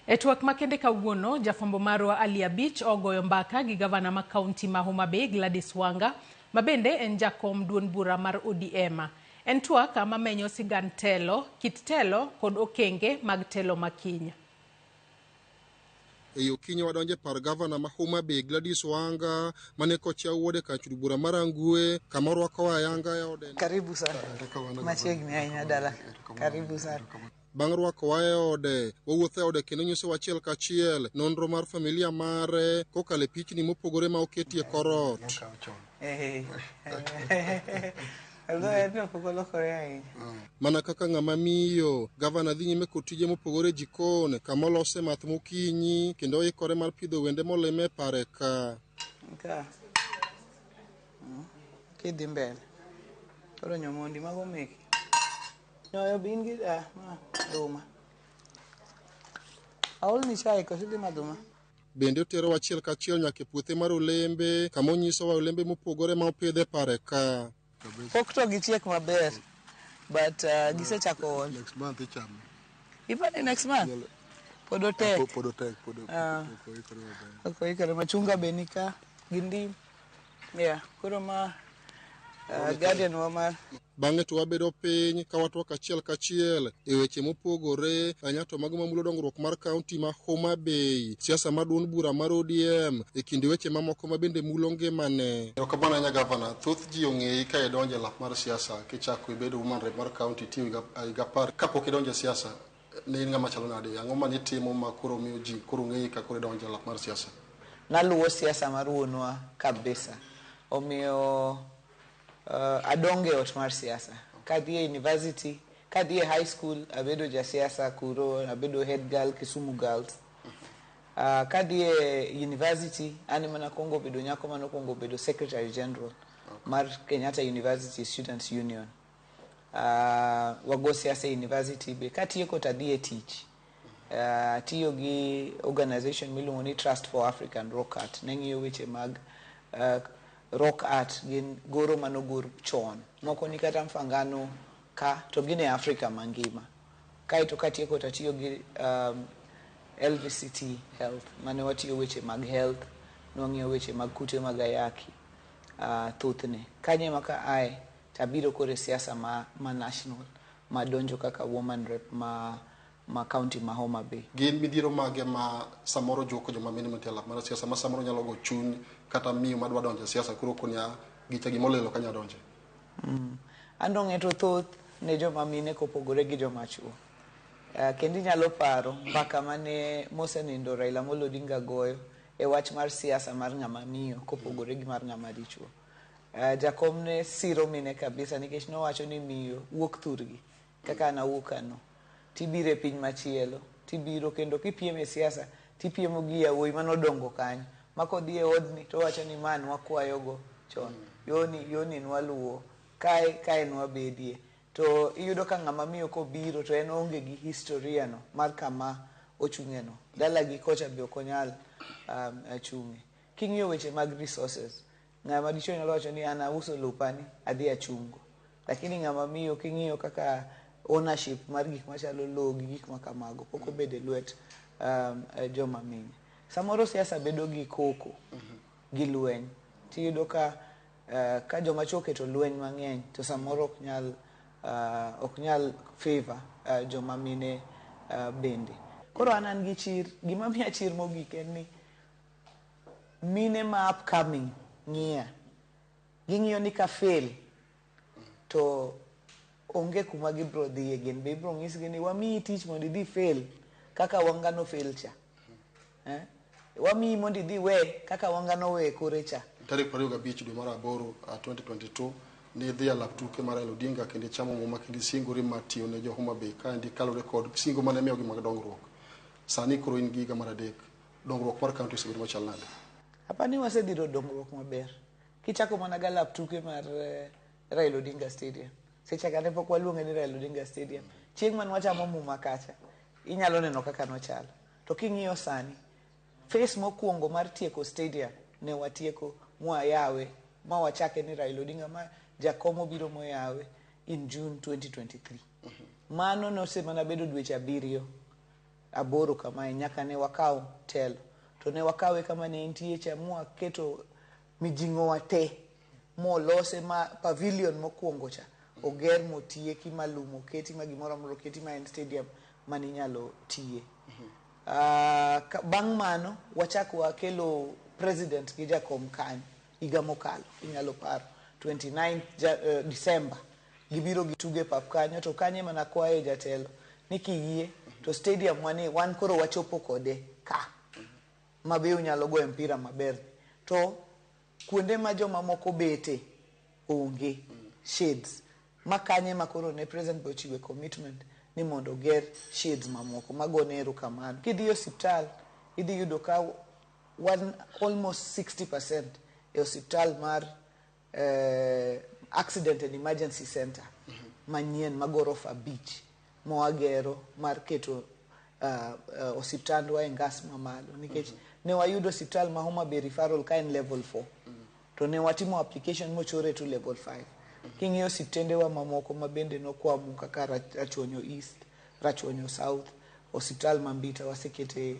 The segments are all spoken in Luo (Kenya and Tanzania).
E twak makende kawuono, jafwambo marwa Ali Abich ogoyo mbaka gi gavana ma kaunti ma Homa Bay Gladys Wanga, ma bende en jakom duond bura mar ODM. En twak mamenyo sigand telo, kit telo kod okenge mag telo makiny. Ei okinyi wadonjo e par gavana ma Homa Bay Gladys Wanga mane kocha wuode kar chud bura mar Rangwe kama orwakowa ayanga e ode. Karibu sana. Machiegni ahinya dala. Karibu sana. Bang' rwakowa e ode, wawuotho e ode kendo nyisowa achiel kachiel nonro mar familia mare kokalo e pichni mopogore ma oketie kor ot. Mana kaka ng'ama miyo, gavana dhi nyime kod tije mopogore e jikon kama olose math mokinyi kendo oikore mar pidho wende molime e pare ka. Ka. Kidhi mbele. Koro nyomondi mago meki. Nyoyo be in gi ah, ma dhuma. Aolni chai koso idhi madho ma? Bende oterowa achiel kachiel nyaka e puothe mar olembe kama onyisowa olembe mopogore ma opidh e pare ka. Pok to gichiek maber but gisechako ol. Next month ichamo. Ipani next month? Pod otek. Pod otek, pod ok oikore maber. Ok oikore. Machunga be nika gi ndim. Yeah, koro ma garden wa mar Bang'e to wabedo piny ka watwak achiel kachiel e weche mopogore ahinya to mago mamulo dongruok mar kaunti ma Homa Bay, siasa mar duond bura mar ODM e kind weche mamoko ma bende mulo ngimane. Erokamano ahinya gavana, thoth ji ong'eyi ka idonjo e lap mar siasa kichako ibedo woman rep mar kaunti itiyo higa 10 kapok idonjo e siasa ne in ng'ama chalo nade? Ang'o mane itimo ma koro miyo ji koro ng'eyi ka koro idonjo e lap mar siasa? Naluwo siasa mar wuonwa kabisa. Omiyo adongo e ot mar siasa. Kadhi e university, kadhi e high school, abedo ja siasa kuro, abedo head girl Kisumu Girls. Kadhi e university, an ema nakwongo bedo nyako manokwongo bedo secretary general mar Kenyatta University Students Union. Wago siasa e university be. Katieko to adhi e tich. Atiyo gi organization miluongo ni Trust for African Rock Art. Ne ng'iyo weche mag rock art, gin goro manogor chon. Moko ni kata Mfangano ka, to gin e Africa mangima. Kaeto katieko to atiyo gi LVCT Health, mane watiyo weche mag health, nwang'iyo weche mag kute mag ayaki thothne. Kanyo ema ka ae, tabiro koro e siasa ma national, madonjo kaka woman rep ma county ma Homa Bay. Gin midhiero mage ma samoro juko joma mine mantie e lap mar siasa ma samoro nyalo go chuny kata miyo madwa donjo e siasa koro konia gicha gimolelo kanya donje? An to ng'eto thoth ne joma mine kopogore gi joma chuo. Kendo inyalo paro mbaka mane mosenindo Raila Amolo Odinga goyo e wach mar siasa mar ng'ama miyo kopogore gi mar ng'ama dichuo. Jakom ne siro mine kabisa nikech nowacho ni miyo wuok thurgi kaka an awuok ano. Tibiro e piny machielo, tibiro kendo kipiem e siasa, tipiemo gi yawuoyi manodongo kanyo. Ma kodhi e odni to owacho ni ma nwakwayogo chon, yoni yoni nwaluwo, kae kae nwabedie. To iyudo ka ng'ama miyo kobiro to en oonge gi historia no mar kama ochung'e no. Dalagi kocha be ok onyal chung'e. King'iyo weche mag resources, ng'ama dichuo nyalo wacho ni an auso lopani, adhi achungo. Lakini ng'ama miyo king'iyo kaka ownership mar gik machalo lowo gi gik makamago pok obedo e lwet joma mine. Samoro siasa bedo gi koko gi lweny. Tiyudo ka ka joma chuo oketo lweny mang'eny to samoro ok nyal favor joma mine bende. Koro an gi chir, gima miya chir mogik en ni mine ma upcoming ng'iya. Ging'iyo ni ka fail to onge kuma gibro dhiye gin be ibro nyisgi ni wamiyi tich mondo idhi fail kaka Wanga no fail cha. Wamiyi mondo idhi we kaka Wanga no we kore cha. Tarik 25 dwe mar aboro 2022 ne idhi e lap tuke mar Raila Odinga kendo ichamo muma kendo isingori mar tiyo ne jo Homa Bay kaendi kaluwore kod singo mane imiyogi mag dongruok. Sani koro in gi higa mar 3. Dongruok mar kaunti osebedo machal nade? Apani wasedhiro dongruok maber. Kichako mana ga lap tuke mar Raila Odinga Stadium. Seche ka ne pok waluonge ni Raila Odinga Stadium. Chieng' mane wachamo muma kacha, inyalo neno kaka nochalo. To king'iyo sani, phase mokwongo mar tieko stadium ne watieko mwayawe, ma wachake ni Raila Odinga ma jakom obiro moyawe in June 2023. Mano nosemana bedo dweche 7. aboro kamae nyaka ne wakaw telo. To ne wakawe kama ne entie cha mwaketo mijing'o wa te molose ma pavilion mokwongo cha oger motieki ma lum oketi ma gimoro amora oketi ma en stadium maninyalo tiye. Bang' mano wachak wakelo president gi jakom kanyo higa mokalo inyalo paro 29 December gibiro gituge pap kanyo to kanyo ema nakwaye jatelo ni kiyie to stadium wani wan koro wachopo kode ka ma be unyalo goyo mpira maber to kuonde ma joma moko bete onge shades ma kanye ma koro ne president be ochiwe commitment ni mondo oger shades mamoko magone erokamano. Kidhi e osiptal idhi yudo ka wan almost 60% e osiptal mar accident and emergency center manyien ma gorofa 5 mawagero mar keto osiptandwa e ngas mamalo nikech ne wayudo osiptal ma Homa Bay referral ka en level 4 to ne watimo application mochore to level 5. King'iyo osiptendewa mamoko ma bende nokwamo kaka Rachuonyo East, Rachuonyo South, osiptal ma Mbita wasekete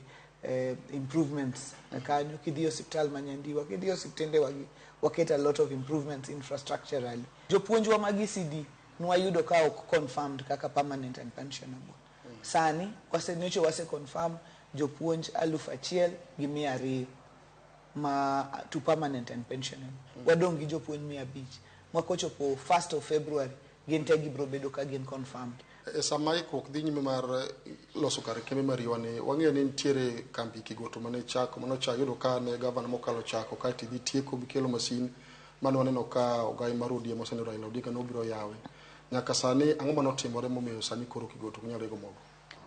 improvements kanyo. Kidhi osiptal ma Nyandiwa, kidhi osiptendewa gi waketo a lot of improvements infrastructurally. Jopuonjwa mag ECD nwayudo ka ok confirmed kaka permanent and pensionable. Sani nyocha wase confirm jopuonj 1200 ma to permanent and pensionable. Wadong' gi jopuonj 500. Mwakochopo 1st of February gin te gibiro bedo ka gin confirmed. E sama ikruok dhi nyime mar loso kar kembe mariwa ni wang'eyo ni nitiere kambi Kigoto mane chako mane ochako yudo ka ne gavana mokalo chako kaeto idhi tieko bikelo masin mane waneno ka ogai mar ODM oseneno Raila Odinga nobiro yawe. Nyaka sani ang'o mane otimore momiyo sani koro Kigoto ok nyal rego mogo?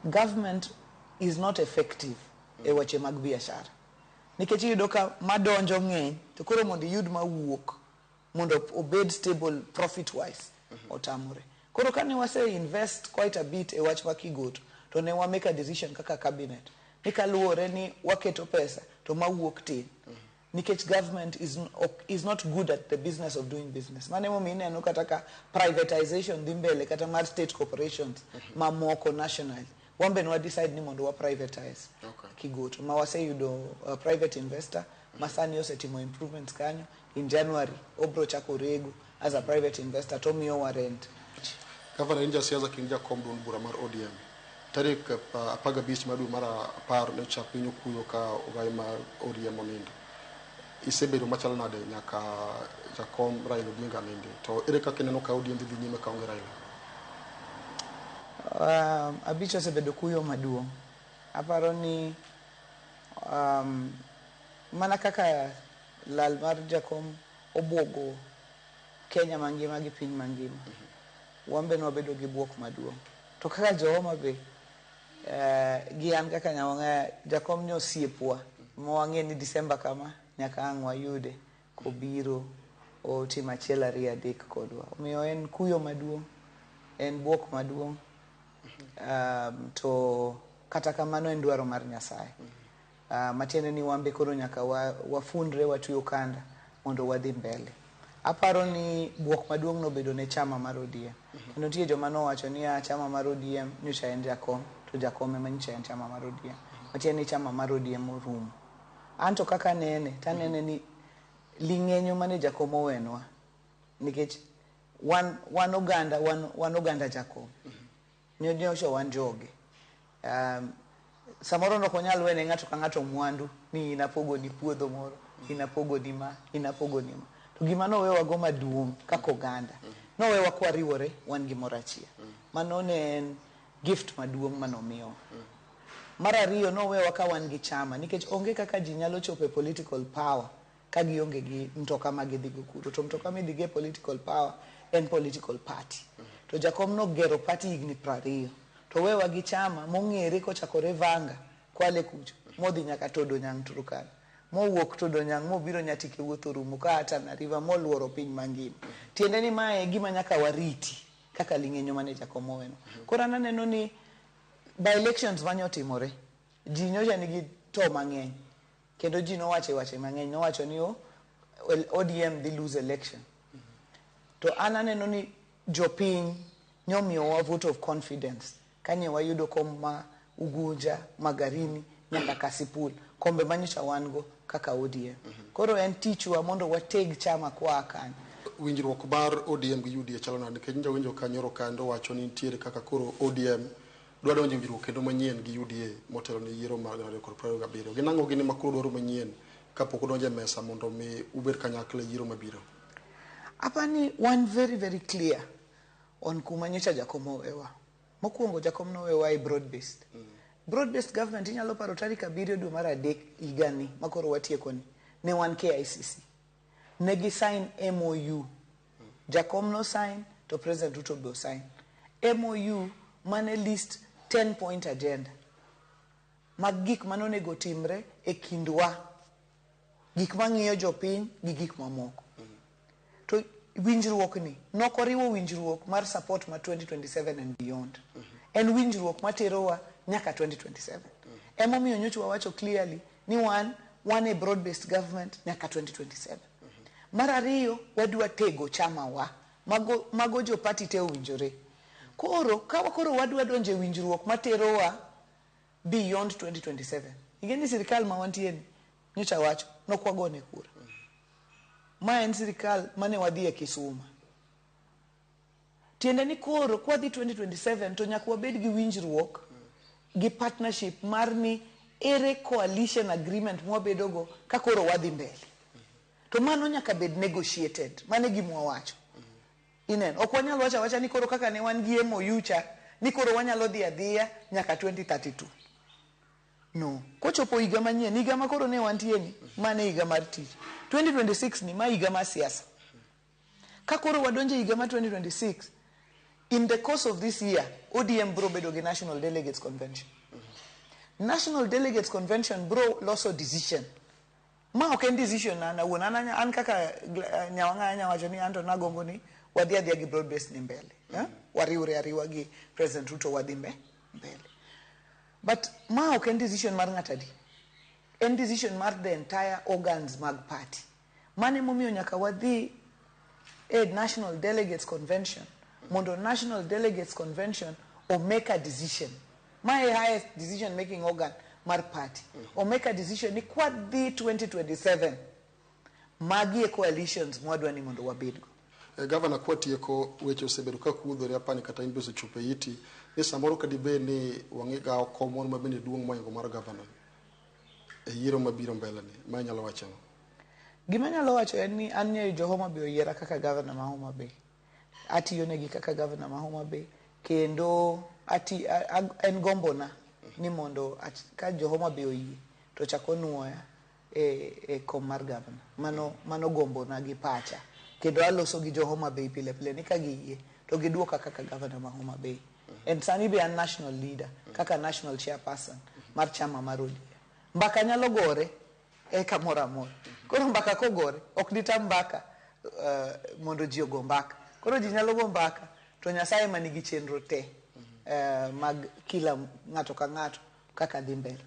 Government is not effective e weche mag biashara. Nikech iyudo ka madonjo ng'eny to koro mondo iyud mawuok mondo obed stable profit wise otamore. Koro kane wase invest quite a bit e wach mar Kigoto to ne wa make a decision kaka cabinet ni kaluwore ni waketo pesa to mawuok tin. Nikech government is not good at the business of doing business. Mano emomiyo ineno kata ka privatization dhi mbele kata mar state corporations mamoko nationally. Wan be ne decide ni mondo wa privatize Kigoto ma waseyudo private investor ma sani osetimo improvements kanyo. In January obro chako rego as a private investor to miyowa rent. Gavana in jasiasa kendo jakom duond bura mar ODM. Tarik 15 mar dwe mar 10 nyocha piny okuyo ka ogai mar ODM onindo. Isebedo machalo nade nyaka jakom Raila Odinga ninde? To ere kaka ineno ka ODM dhi nyime kaonge Raila? Abich osebedo kuyo maduong'. Aparo ni mana kaka lal mar jakom obuogo Kenya mangima gi piny mangima, wan be nwabedo gi buok maduong'. To kaka jo Homa Bay, gi an kaka Nyawang'aya, jakom ni osiepwa ma wang'e ni December kama nyaka ang' wayude kobiro otim 1 2 3 kodwa. Omiyo en kuyo maduong', en buok maduong', to kata kamano en dwaro mar Nyasaye. Matiende ni wan be koro nyaka wafundre watwe okanda mondo wadhi mbele. Aparo ni buok maduong' nobedo ne chama mar ODM. Kendo nitie joma nowacho ni chama mar ODM nyocha en jakom, to jakom ema nyocha en chama mar ODM. Matiende ni chama mar ODM orumo. Anto kaka anene, tanene ni ling'enyo mane jakom owenwa. Nikech wan oganda, wan oganda jakom. Nyocha wan joge. Samoro nok onyal wene ng'ato ka ng'ato mwandu ni in apogoni puodho moro, in apogoni ma, in apogoni ma. To gima nowewago maduong' kaka oganda, nowewa kwariwore wan gimoro achiel. Mano ne en gift maduong' manomiyowa. Mar ariyo nowewa ka wan gi chama nikech onge kaka ji nyalo chopo e political power ka gionge gi mtoka ma gidhigo kuro. To mtoka midhigo e political power en political party. To jakom nogero party higni 20. To wewa gi chama mong'ere kochakore Vanga, Kwale kucho, modhi nyaka Todonyang' Turkana. Mowuok Todonyang' mobiro Nyatike wuoth orumo ka Tana River moluoro piny mangima. Tiende ni mae e gima nyaka wariti kaka ling'enyo mane jakom oweno. Koro an aneno ni by elections mane otimore, ji nyocha nigi to mang'eny. Kendo ji nowacho wache mang'eny, nowacho ni ODM dhi lose election. To an aneno ni jopiny nyomiyowa vote of confidence kanye wayudo kom ma Ugunja, Magarini nyaka Kasipul, kombe manyocha wan go kaka ODM. Koro en tichwa mondo wateg chama kwa kanyo. Winjruok mar ODM gi UDA chalo nade? Nikech nja winjo ka nyoro kando wacho ni nitiere kaka koro ODM dwa donjo e winjruok kendo manyien gi UDA motelo ne yiero mar 2027. Gin ang'o gini ma koro dwaro manyien kapok udonjo e mesa mondo mi ubed kanyakla e yiero mabiro? Apani wan very very clear on kuma nyocha jakom owewa. Mokwongo jakom nowewa e broad based. Broad based government inyalo paro tarik 7 dwe mar 3 higani makoro watieko ni ne wan KICC. Ne gi sign MOU. Jakom no sign to President Ruto be sign. MOU mane list 10 point agenda mag gik manonego timre e kindwa, gik mang'iyo jopiny gi gik mamoko. To winjruok ni nokoriwo winjruok mar support ma 2027 and beyond. En winjruok materowa nyaka 2027. Emomiyo nyocha wawacho clearly ni wan e broad based government nyaka 2027. Mar ariyo, wadwa tego chama wa. Mago jo party te owinjore. Koro, ka koro wadwa donjo e winjruok materowa beyond 2027. Ing'e ni sirikal ma wantie ni, nyocha wacho, nok wagone kura. Ma en sirikal mane wadhi e Kisuma. Tiende ni koro kwadhi 2027 to nyaka wabed gi winjruok gi partnership mar ni ere coalition agreement mwabedogo ka koro wadhi mbele. To mano nyaka bed negotiated. Mano e gima wawacho. Ineno, ok wanyal wacho awacha ni koro kaka ne wan gi MOU cha, ni koro wanyalo dhi adhiya nyaka 2032. No. Kochopo higa manyien, higa ma koro ne wantie ni, mano e higa mar tich. 2026 ni, ma higa mar siasa. Ka koro wadonjo e higa mar 2026, in the course of this year, ODM bro bedo gi National Delegates Convention. National Delegates Convention bro loso decision. Ma ok en decision na an awuon, an kaka Nyawang'aya nyawacho ni anto nagombo ni wadhi adhiya gi broad base ni mbele. Wariwre ariwa gi President Ruto wadhi mbele. But ma ok en decision mar ng'ato adi. En decision mar the entire organs mag party. Mano emomiyo nyaka wadhi e National Delegates Convention mondo National Delegates Convention o make a decision. Ma e highest decision making organ mar party. O make a decision ni kwadhi 2027 magi e coalitions mwadwa ni mondo wabedgo. Gavana, kwatieko weche osebedo ka kudhore apani kata in be osechopo e iti ni samoro ka dibed ni wang'i gawo kom moro ma bende duong' mohingo mar gavana e yiero mabiro mbele ni, ma inyalo wacho ang'o? Gima anyalo wacho en ni an ng'eyo jo Homa Bay oyiera kaka gavana ma Homa Bay. Atiyo negi kaka gavana ma Homa Bay kendo en gombona ni mondo ka jo Homa Bay oyie to chak onuoya e kom mar gavana. Mano gombona gi pacha. Kendo aloso gi jo Homa Bay pile pile ni ka giyie to giduoka kaka gavana ma Homa Bay. And sani be an national leader kaka national chairperson mar chama mar ODM. Mbaka nyalo gore e kamoro amora. Koro mbaka kogore ok ditam mbaka mondo ji ogo mbaka. Koro ji nyalo go mbaka to Nyasaye ema nigi chenro te mag kila ng'ato ka ng'ato kaka dhi mbele.